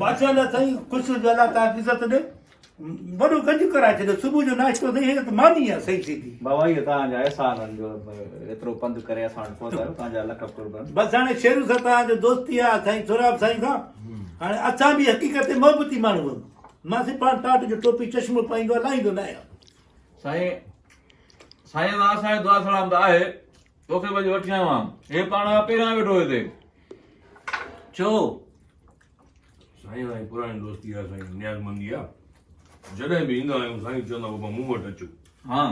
ماشاءالله سائين خوش هجو الله توهان کي عزت ڏي. وڏو گنج ڪرائي ڇڏيو صبح جو ناشتو سائين هي ته ماني آ صحيح سيڌي. بابا اهي توهان جا احسان آهن جو ايترو پنڌ ڪري اسان وٽ پهتا آهيو توهان جا لک قرب آهن. بس هاڻي شيرو سان توهان جو دوستي آ سائين سهراب سائين سان هاڻي اسان به حقيقت ۾ محبتي ماڻهو آهيون مان سائين پاڻ ٽاٽ جو ٽوپي چشمو پائيندو آ لاهيندو نه آهيان. سائين سائين سان اسان جي دعا سلام ته آهي توکي به اڄ وٺي آيو آهيان هي پاڻ پهريان ويٺو هتي. ڇو؟ سائين سائين پراڻي دوستي آ سائين نياز مندي آ جڏهن به ايندا آهيون سائين چوندا بابا مون وٽ اچو ها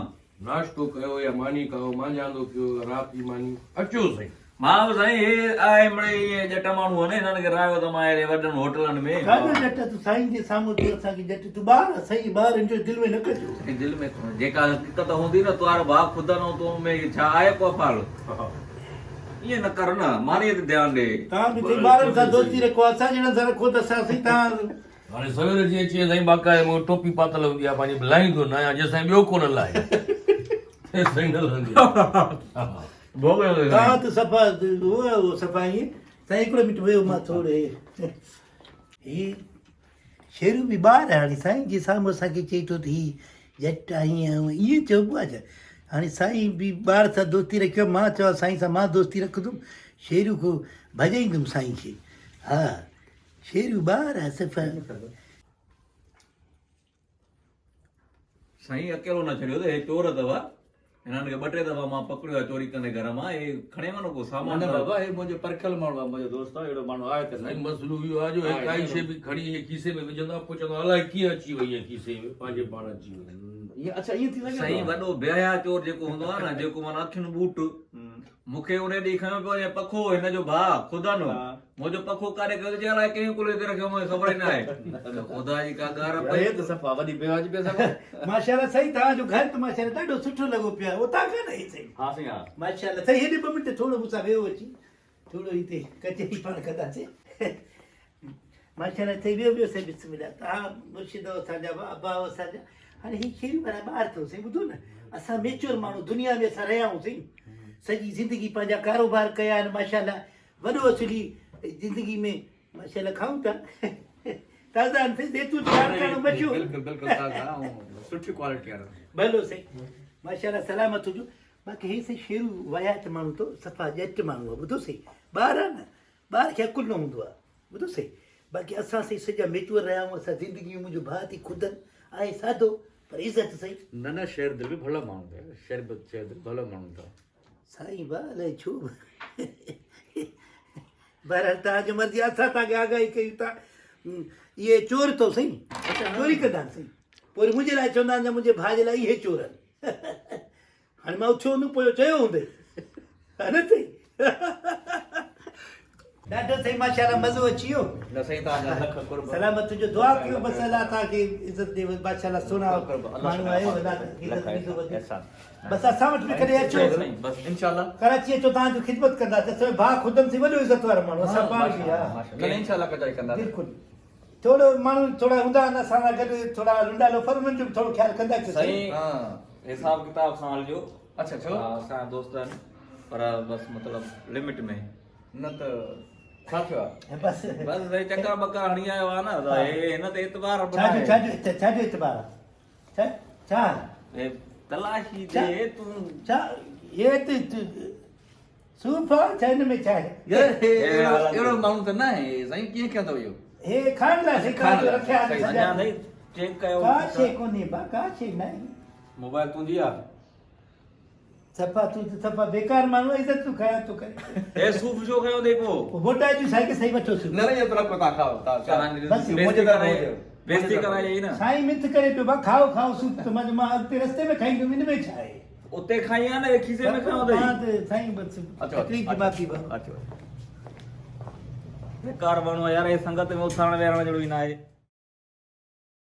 ناشتو ڪيو يا ماني کائو مانجهاندو ڪيو يا رات جي ماني اچو سائين. مان به سائين هي آهي مڙئي ائين ڄٽ ماڻهو آهن هنن کي رايو ته مان اهڙي وڏن هوٽلن ۾. ڪاڏو ڄٽ تون سائين جي سامهون تون اسان کي ڄٽ تون ٻار آ سائين ٻارن جو دل ۾ نه ڪجو. سائين دل ۾ ڪونه جيڪا حقيقت هوندي نه توار ڀاء خدا نو تو ۾ ڇا آهي ڪو افعال. ائين نه ڪر نه مانيء تي ڌيان ڏي. توهان به سائين ٻارن سان دوستي رکو اسان جهڙن سان رکو ته اسان سائين توهان. هاڻي سوير جيئن اچي سائين باقاعده مون ٽوپي پاتل هوندي آهي پنهنجي لاهيندو نه آهيان جيسين ٻيو ڪونه لاهي تيسين نه لهندي آهي. توهان ته صفا هو صفا ائين سائين هڪڙو منٽ ويهو مان ٿورو هي هي شيرو به ٻار آهي هاڻي سائين جي سامهون اسان کي چئي ٿو ته هي ڄٽ آهين ۽ ائين چئبو آهي ڇا هاڻي سائين به ٻار سان دوستي رکيو مان چوان سائين سان مان دوستي رکندم شيرو کي ڀڄائيندم سائين کي ها شيرو ٻار آهي صفا. سائين اڪيلو نه ڇڏيو ته هي چور اٿو هنن کي ٻه ٽي دفعا مان پڪڙيو آهي چوري ڪندي گهر مان هي کڻي وڃو ڪو سامان نه بابا هي منهنجو پرکيل ماڻهو آهي منهنجو دوست آهي اهڙو ماڻهو آهي ته نه. سائين مسئلو اهو آهي جو هي ڪائي شيء به کڻي ائين کيسي ۾ وجهندو آهي پوء چوندو آهي الائي ڪيئن اچي وئي ائين کيسي ۾ پنهنجي پاڻ اچي وئي. ائين اڇا ائين ٿي سگهي ٿو. سائين وڏو بي حيا چور جيڪو هوندو آهي نه جيڪو معنيٰ اکين ٻوٽ مون کي انهي ڏينهن کنيو پيو وڃي پکو هن جو ڀاء خدن منهنجو پکو ڪاڏي ڪيو چي الائي ڪنهن ڪلهي تي رکيو مونکي خبر ئي ناهي ته خدا جي ڪا ڳار پئي. هي ته صفا وڏي بيواجبي اسان کان. ماشاءالله سائين توهان جو گهر ته ماشاءالله ڏاڍو سٺو لڳو پيو آهي اتان کان نه هي سائين. ها سائين ها. ماشاءالله سائين هيڏي ٻه منٽ ٿورو مون سان ويهو اچي ٿورو هتي ڪچهري پاڻ ڪنداسين. ماشاءالله سائين ويهو ويهو سائين بسم الله توهان مرشد آهو اسان جا ابا آهو اسان جا هاڻي هي کير وارا ٻار اٿو سائين ٻڌو نه اسان ميچور ماڻهو دنيا ۾ اسان رهيا آهيون سائين سڄي زندگي پنهنجا ڪاروبار ڪيا آهن ماشاءالله وڏو اصلي زندگي ۾ ماشاءالله کائون ٿا تازا آهن سائين زيتون لاڙڪاڻو مشهور بلڪل بلڪل تازا ۽ سٺي ڪوالٽي وارا ڀلو سائين ماشاءالله سلامت هجو باقي هي سائين شيرو واهيات ماڻهو تو صفا ڄٽ ماڻهو آهي ٻڌو سائين ٻار آهي نه ٻار کي عقل نه هوندو آهي ٻڌو سائين باقي اسان سائين سڄا ميچوئر رهيا آهيون اسان زندگي ۾ منهنجو ڀاء ٿي خودن آهي سادو پر عزت سائين. نه نه شير دل به ڀلو ماڻهو اٿئي شير شير دل ڀلو ماڻهو اٿو. سائين ڀاء الائي ڇو بهرحال توهان جي مرضي اسان توهان کي آگاهي ڪيون ٿا اهي چور اٿو سائين چوري ڪندا آهن سائين پوء وري منهنجي لاء چوندا آهن منهنجي ڀاء جي لاء اهي چور آهن هاڻي مان اٿيو هوندم پوء چيو هوندي ها نه سائين ڏاڍو سائين ماشاءالله مزو اچي ويو. نه سائين توهان جا لک قرب. سلامت هجو دعا ڪيو بس الله توهان کي عزت ڏي ماشاءالله سهڻا ماڻهو آهيو الله توهان کي عزت ڏيندو وڌيڪ بس اسان وٽ به ڪڏهن اچو بس انشاءالله ڪراچي اچو توهان جو خدمت ڪنداسين اسان جو ڀاء خودم سائين وڏو عزت وارو ماڻهو اسان پاڻ به ها نه انشاءالله ڪچهري ڪنداسين بلڪل ٿورو ماڻهو ٿورا هوندا آهن اسان سان گڏ ٿورا لنڊا لوفر انهن جو به ٿورو خيال ڪندا ڪيو سائين حساب ڪتاب سان هلجو اڇا ڇو اسان جا دوست آهن پر بس مطلب لمٽ ۾ نه ته ڇا ٿيو آهي بس بس سائين چڪر ٻڪر هڻي آيو آهي نه ته هي هن تي اعتبار به ڇا جو ناهي ڇا جو ڇا جو اعتبار آهي ڇا ڇا هي تلاشي ڏي تون ڇا هي ته صوف آ ڇا هن ۾ ڇا آهي؟ يار هي اهڙو ماڻهو ته ناهي سائين ڪيئن کنيو اٿو اهو؟ هي کائڻ لاء سائين کائڻ لاء رکيا آهن سڄا. اڃا سائين چيڪ ڪيو ڪا شيء ڪونهي با ڪا شيء ناهي. موبائل تنهنجي آ؟ صفا تون ته صفا بيڪار ماڻهو آهين عزت تون کايان ٿو ڪرين. هي صوف ڇو کنيو اٿئي پوء؟ پوء موٽائي ڏيون سائين کي سائين وٺو صوف. نه نه اهو ته رکو تان کائو تان کائو. بس منهنجي طرف هجيو. بيستي ڪرائي آئي نه. سائين منٿ ڪري پيو با کائو کائو صوف ته مان چيو مان اڳتي رستي ۾ کائيندم ان ۾ ڇا آهي. اتي کائي آ نه هي کيسي ۾ کنيو اٿئي. پاڻ ته سائين بس تڪليف جي معافي با. اچو. بيڪار ماڻهو آ يار هي سنگت ۾ اٿارڻ ويهارڻ جهڙو ئي ناهي.